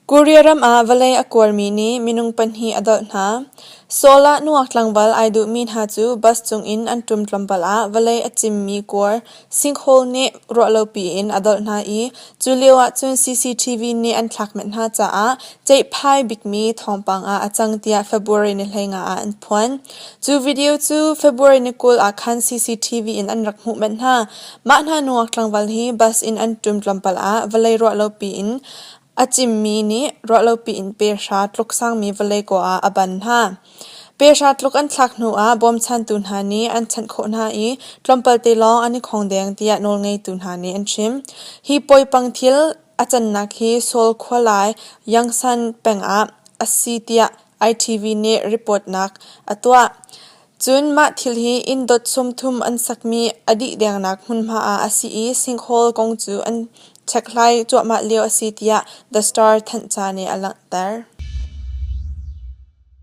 Korea ram ah vawlei a kuarmi nih minung pahnih a dolh hna. Seoul ah nungak tlangval ai duhmi hna cu bus cungin an ṭum tlawmpal ah vawlei a cimmi kuar sinkhole nih ruahlopi in a dolh hna i cu lio ahcun CCTV nih an thlak manh hna caah ceihphai bikmi thawngpang ah a cang tiah February ni 15 ah an phuan. Cu video cu February ni 20 ah khan CCTV in an rak hmuh manh hna. Mah hna nungak tlangval hi bus in an ṭum tlawmpal ah vawlei ruahlopi in A cimmi nih ruahlopi in pe hra tluk sangmi vawlei kaw ah a ban hna. Pe hra tluk an thlak hnuah bawmchantu hna nih an chanh khawh hna i tlawmpal te lawng an i khongdeng tiah nawlngeitu hna nih an chim. Hi poipang thil a cannak hi Seoul khualai Yangsan peng ah a si tiah ITV nih reportnak a tuah. Cun mah thil hi inn dot 30 an sakmi a dih dengnak hmunhma ah a si i sinkhole kong cu an chekhlai cuahmah lio a si tiah The Star thanhca nih a langhter.